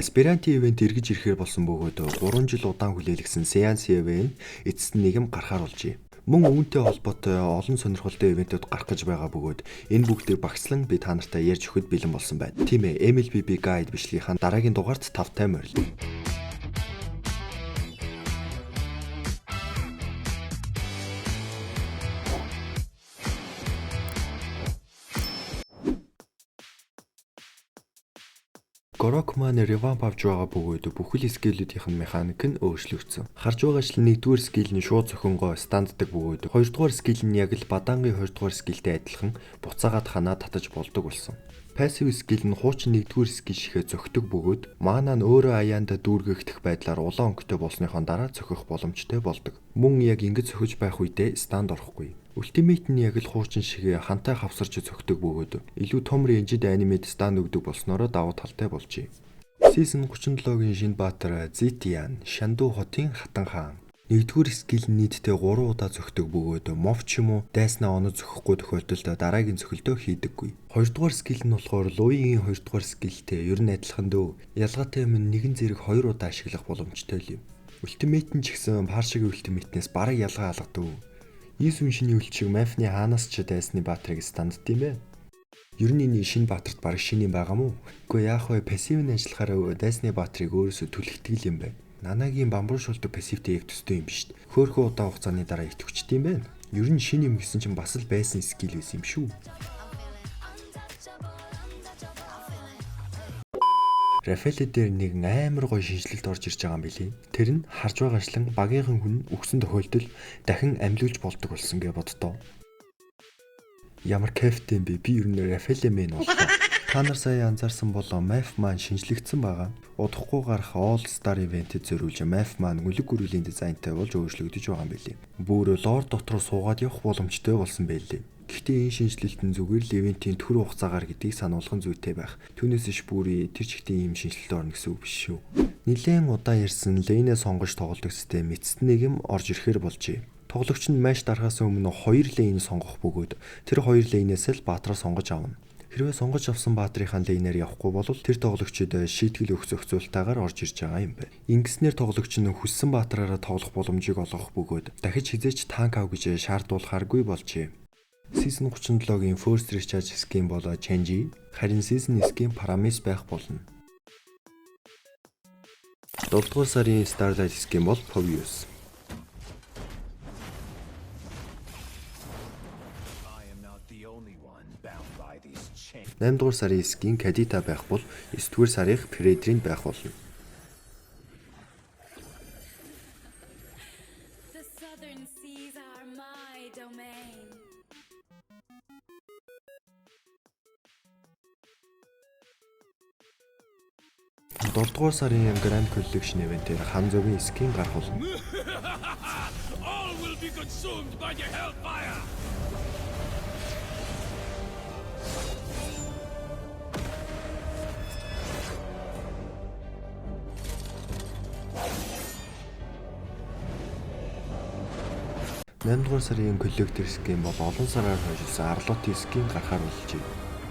Aspirant event эргэж ирэхээр болсон бөгөөд 3 жил удаан хүлээлгэсэн Seance event эцэст нь нэгэн гарахаар болжээ. Мөн үүнтэй холбоотой олон сонирхолтой event үүд гарах гэж байгаа бөгөөд энэ бүгдийг багцлан би та нартай ярьж өгөхөд бэлэн болсон байна. Тийм ээ, MLBB Guide бичлэгийнхаа дараагийн дугаарт тавтай морил. Grock маань revamp авч байгаа бөгөөд бүхэл skill үүдийнх нь механик нь өөрчлөгдсөн. Харж байгаачлан нэгдүгээр skill нь шууд зохионгоо stun ддаг бөгөөд хоёрдугаар skill нь яг л Бадангийн хоёрдугаар skill тэй адилхан буцаагаад ханаа татаж болдог болсон. Passive skill нь хуучин нэгдүгээр skill шигээ зохидог бөгөөд mana нь өөрөө аяанда дүүргэгдэх байдлаар улаан өнгөтэй болсныхон дараа зохих боломжтой болдог. Мөн яг ингэж зохиж байх үедээ stun д орохгүй. Ultimate нь яг л хуучин шигээ хантай хавсарч зохидог бөгөөд илүү том range д enemy д stun өгдөг болсноороо давуу талтай болжээ. Season 37-гийн шинэ баатар Zetian, Шанду хотын хатан хаан. Нэгдүгээр skill нь нийтдээ 3 удаа зохидог бөгөөд мов ч юм уу дайснаа оноо зөхихгүй тохиолдолд дараагийн зохилдоо хийдэггүй. Хоёрдугаар skill нь болохоор Луигийн хоёрдугаар skill тэй ер нь адилхан дөө. Ялгаатай юм нь нэгэн зэрэг хоёр удаа ашиглах боломжтой л юм. Ultimate нь ч гэсэн Паршигийн ultimate нээс бараг ялгаа алгадаг. Yi Sun-shin ий ult шиг Мафны хаанаас ч дайсны баатрыг stun дд юм бэ? Ер нь энэ шинэ баатарт бараг шинэ юм байгаа мó? Үгүй яах вэ? Passive нь ажиллахаараа дайсны баатрыг өөрөөсөө түлхдэг юм байна. Нанагийн бамбуушуулдаг passive тэй яг төстэй юм биш үү? Хөөхөн удаан хугацааны дараа итгэвчтэй юм байна. Ер нь шинэ юм гэсэн чинь бас л байсан skill байсан юм шүү. Рафаэль дээр нэгэн амар гоё шинэчлэлт орж ирж байгаа юм билий. Тэр нь харж байгаачлан багийнхан хүн үхсэн тохиолдолд дахин амьлуулж болдог болсон гэж боддоо. Ямар кайфтай юм бэ? Би ер нь Рафаэль main боллоо. Та нар сая анзаарсан бол Map маань шинэчлэгдсэн байгаа. Удахгүй гарах All Star Event-д зориулж Map маань үлэг гөрүүлийн дизайнтай болж өөрчлөгдөж байгаа юм билий. Бүр lore дотор суугаад явах боломжтой болсон байлээ. Гэхдээ энэ шинэчлэлт нь зүгээр л event ийн төр хугацаагаар гэдгийг сануулах нь зүйтэй байх. Түүнээс иш бүрий тэр чигтээ ийм шинэчлэлт орно гэсэн үг биш шүү. Нилээн удаан ярьсан lane ээ сонгож тоглодог систем эцэст нэг юм орж ирэхээр болжээ. Тоглогч нь матч дарахаас өмнө хоёр lane сонгох бөгөөд тэр хоёр lane ээс л баатраа сонгож авна. Хэрвээ сонгож авсан баатрынхаа lane ээр явахгүй бол тэр тоглогчид шийтгэл өгөх зохицуултаагаар орж ирж байгаа юм байна. Ингэснээр тоглогч нь хүссэн баатраараа тоглох боломжийг олгох бөгөөд дахиж хэзээ ч танк ав гэж шаардуулахааргүй болжээ. Season 37-гийн First Recharge skin бол Chang'e, харин Season skin Faramis байх болно. 7 дугаар сарын Starlight skin бол Phoveus. I am not the only one bound by these chains. 8 дугаар сарын skin Kadita байх бол 9 дугаар сарын Fredrinn байх болно. The southern seas are my domain. 7 дугаар сарын Grand Collection event-ээр Ханзогийн skin гарах болно. All will be consumed by the hellfire! Наймдугаар сарын Collector skin бол олон сараар хойшилсан Arlott skin гарахаар болжээ.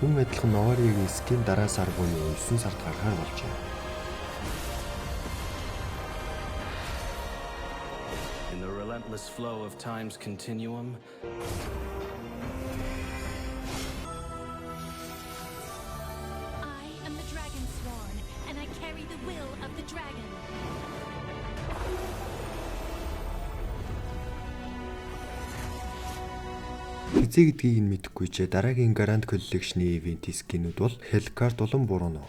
Мөн адилхан Novaria-гийн skin дараа сар буюу 9 сард гарахаар болжээ. In the relentless flow of time's continuum, I am the Dragon Sworn, and I carry the will of the dragon. Хэзээ гэдгийг нь мэдэхгүй ч дараагийн Grand Collection-ы event skin үүд бол Helcurt болон Bruno.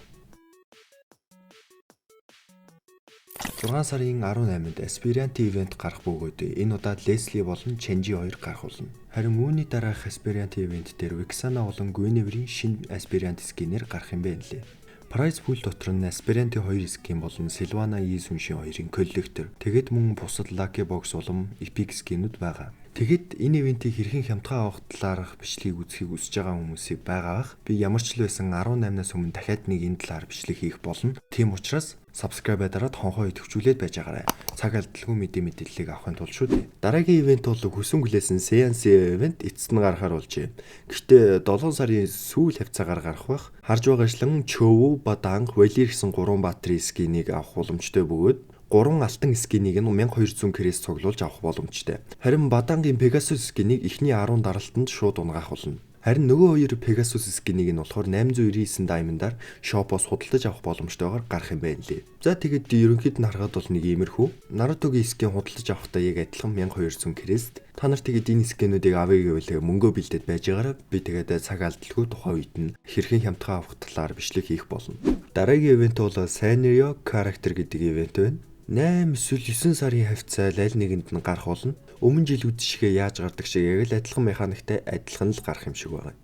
6 сарын 18-нд Aspirant event гарах бөгөөд энэ удаад Lesley болон Chang'e хоёр гарах болно. Харин үүний дараах Aspirant event дээр Vexana болон Guinevere-ийн шинэ Aspirant skin-ээр гарах юм байна лээ. Prize pool дотор нь Aspirant-ийн хоёр skin болон Silvanna Yi Sun-shin хоёрын collector. Тэгээд мөн бусад Lucky Box болон Epic skin-үүд байгаа. Тэгэд энэ event ийг хэрхэн хямдхан авах талаарх бичлэгийг үзэхийг хүсэж байгаа хүмүүсийг байгаа бах. Би ямар ч л байсан 18-наас өмнө дахиад нэг энэ талаар бичлэг хийх болно. Тийм учраас subscribe дараад хонхоо идэвхжүүлээд байж байгаарай. Цаг алдалгүй мэдээ мэдээллийг авахын тулд шүү дээ. Дараагийн event бол хүсэн хүлээсэн Seance event эцэст нь гарахаар болжээ. Гэхдээ 7 сарын сүүл хавцаагаар гарах байх. Харж байгаачлан Чөв, Баданг, Валер гэсэн 3 баатрын skin ийг авах боломжтой бөгөөд 3 алтан skin ийг нь 1200 crest цуглуулж авах боломжтой. Харин Бадангийн Pegasus skin ийг эхний 10 даралтанд шууд унагаах болно. Харин нөгөө хоёр Pegasus skin ийг нь болохоор 899 diamond-аар shop оос худалдаж авах боломжтойгоор гарах юм байна лээ. За, тэгэд ерөнхийд нь харахад бол нэг иймэрхүү. Naruto-гийн skin худалдаж авахдаа яг адилхан 1200 crest. Та нар тэгээд энэ skin үүдийг авъя гэвэл мөнгөө бэлдээд байж байгаараа. Би тэгээд цаг алдалгүй тухайн үед нь хэрхэн хямдхан авах талаар бичлэг хийх болно. Дараагийн event бол Sanrio Character гэдэг event байна. 8 эсвэл 9 сарын хавцаа аль нэгэнд нь гарах болно. Өмнө жилүүд шигээ яаж гардаг шиг яг л адилхан механиктай адилхан л гарах юм шиг байна.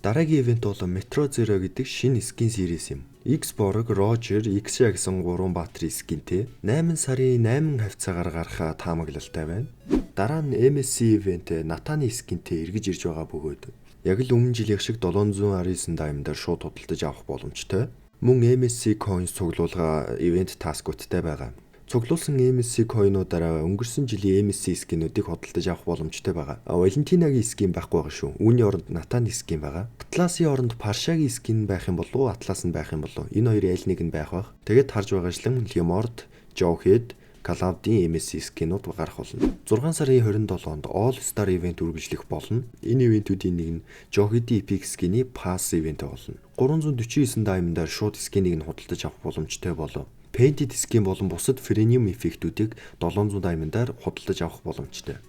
Дараагийн event бол Metro Zero гэдэг шинэ skin series юм. X-Borg, Roger, X-Ya гэсэн 3 баатрын skin тэй 8 сарын 8 хавцаагаар гарах таамаглалтай байна. Дараа нь MSC event Натаны skin тэй эргэж ирж байгаа бөгөөд яг л өмнө жилийнх шиг 719 diamond-аар шууд худалдаж авах боломжтой. Мөн MSC coins цуглуулга event task уудтай байгаа. Цуглуулсан MSC coin-уудаараа өнгөрсөн жилийн MSC skin үүдийг худалдаж авах боломжтой байгаа. Валентинагийн skin байхгүй байгаа шүү. Үүний оронд Натаны skin байгаа. Атласын оронд Паршагийн skin байх юм болов уу? Атлас нь байх юм болов уу? Энэ хоёрын аль нэг нь байх байх. Тэгээд харж байгаачлан Леморд, Jawhead, Cloud-ийн MSC skin үүд гарах болно. 6 сарын 27-нд All Star event үргэлжлэх болно. Энэ event үүдийн нэг нь Jawhead-ийн Epic skin-ий Pass event болно. 349 diamond-аар шууд skin ийг нь худалдаж авах боломжтой болов. Painted skin болон бусад premium эффектүүдийг 700 diamond-аар худалдаж авах боломжтой.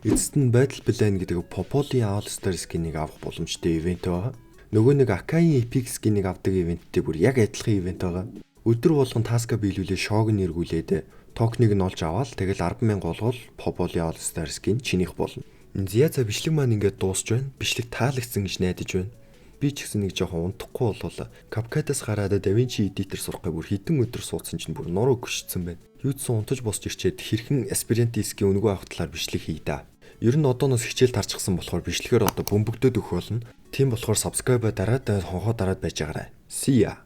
Эцэст нь Battle Plan гэдэг Popol-ийн All Star skin-ийг авах боломжтой event байгаа. Нөгөө нэг Akai-ийн Epic skin-ийг авдаг event тэй бүр яг адилхан event байгаа. Өдөр болгон task аа биелүүлээ, шоог нь эргүүлээд токеныг нь олж аваад тэгэл 10,000 болгол Popol-ийн All Star skin чинийх болно. Зя, за, бичлэг маань ингээд дуусч байна. Бичлэг таалагдсан гэж найдаж байна. Би ч гэсэн нэг жоохон унтахгүй болвол CapCut-аас гараад DaVinci Editor сурахгүй бүр хэдэн өдөр суудсан чинь бүр нуруу гүшчихсэн байна. Юу ч унтаж босч ирчээд хэрхэн Aspirant skin үнэгүй авах талаар бичлэг хий да. Ер нь одооноос хичээл тарчихсан болохоор бичлэгээр одоо бөмбөгдөөд өгөх болно. Тийм болохоор subscribe дараад, хонхоо дараад байж байгаарай. See ya.